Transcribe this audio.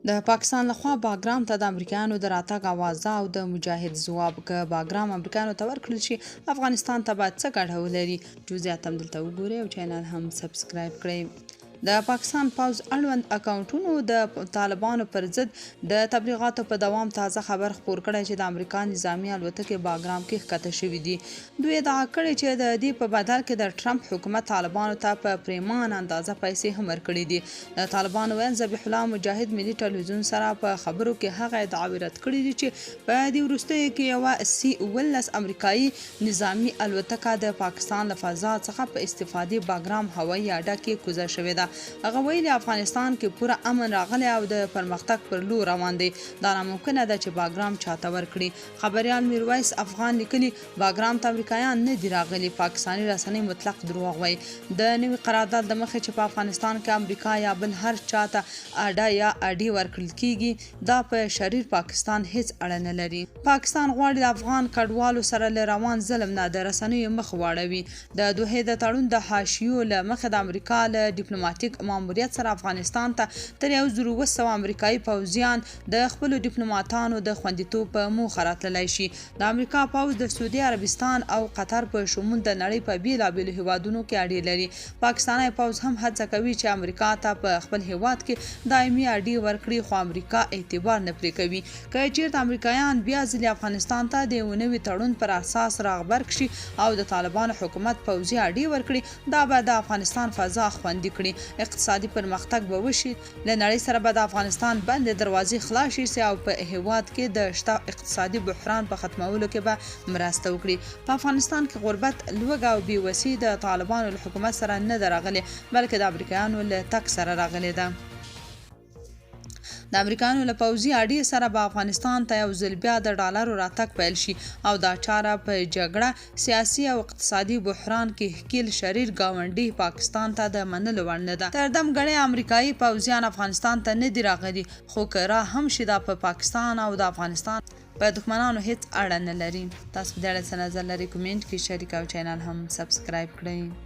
د پاکستان لخوا باګرام ته د امریکایانو د راتګ اوازه او د مجاهد ځواب، که باګرام امریکایانو ته ورکړل شي، افغانستان ته به څه ګټه ولري؟ جزئیات هم دلته وګورئ او چینل هم سبسکرایب کړئ. د پاکستان پوځ اړوند اکاونټونو د طالبانو پر ضد د تبلیغاتو په دوام تازه خبر خپور کړی چې د امریکا نظامي الوتکې باګرام کې ښکته شوې دي. دوی ادعا کړې چې د دې په بدل کې د ټرمپ حکومت طالبانو ته په پریمانه اندازه پیسې هم ورکړې دي. د طالبانو ویاند ذبیح الله مجاهد ملي ټلویزیون سره په خبرو کې هغه ادعاوې رد کړې دي چې په دې وروستیو کې یوه سي 17 امریکایي نظامي الوتکه د پاکستان له فضا څخه په استفادې باګرام هوایي اډه کې کوزه شوې ده. هغه ویلي، افغانستان کې پوره امن راغلی او د پرمختګ پر لور روان دی، دا ناممکنه ده چې باګرام چاته ورکړي. خبریال میرویس افغان لیکلي، باګرام ته امریکایان نه دي راغلي، پاکستاني رسنۍ مطلق دروغ وایي. د نوي قرارداد له مخې چې په افغانستان کې امریکا یا بل هر چا ته اډه یا اډې ورکړل کیږي، دا په شریر پاکستان هیڅ اړه نه لري. پاکستان غواړي له افغان کډوالو سره له روان ظلم نه د رسنیو مخ واړوي. د دوحې د تړون د حاشیو له مخې د امریکا له ډیپلوماټیک ماموریت سره افغانستان ته تر 1700 امریکایي پوځیان د خپلو ډیپلوماتانو د خوندیتوب په موخه راتللای شي. د امریکا پوځ د سعودي عربستان او قطر په شمول د نړۍ په بېلابېلو هېوادونو کې اډې لري. پاکستانی پوځ هم هڅه کوي چې امریکا ته په خپل هېواد کې دایمي اډې ورکړي، خو امریکا اعتبار نه پرې کوي. که چېرته امریکایان بیا ځلي افغانستان ته د یوه نوي تړون پر اساس راغبرګ شي او د طالبانو حکومت پوځي اډې ورکړي، دا به د افغانستان فضا خوندي کړي، اقتصادي پرمختګ به وشي، له نړۍ سره به د افغانستان بندې دروازې خلاصې شي او په هېواد کې د شته اقتصادي بحران په ختمولو کې به مرسته وکړي. په افغانستان کې غربت، لوږه او بې وسي د طالبانو له حکومت سره نه ده راغلې، بلکې د امریکایانو له تګ سره راغلې ده. د امریکایانو له پوځي اډې سره به افغانستان ته یو ځل بیا د ډالرو راتګ پیل شي او دا چاره په جګړه، سیاسي او اقتصادي بحران کې ښکیل شریر ګاونډي پاکستان ته د منلو وړ نه ده. تر دم ګړۍ امریکایي پوځیان افغانستان ته نه دي راغلي، خو که را هم شي دا په پاکستان او د افغانستان په دښمنانو هیڅ اړه نه لري. تاسو په دې اړه څه نظر لرئ کومنټ کې شریک او چینل هم سبسکرایب کړئ.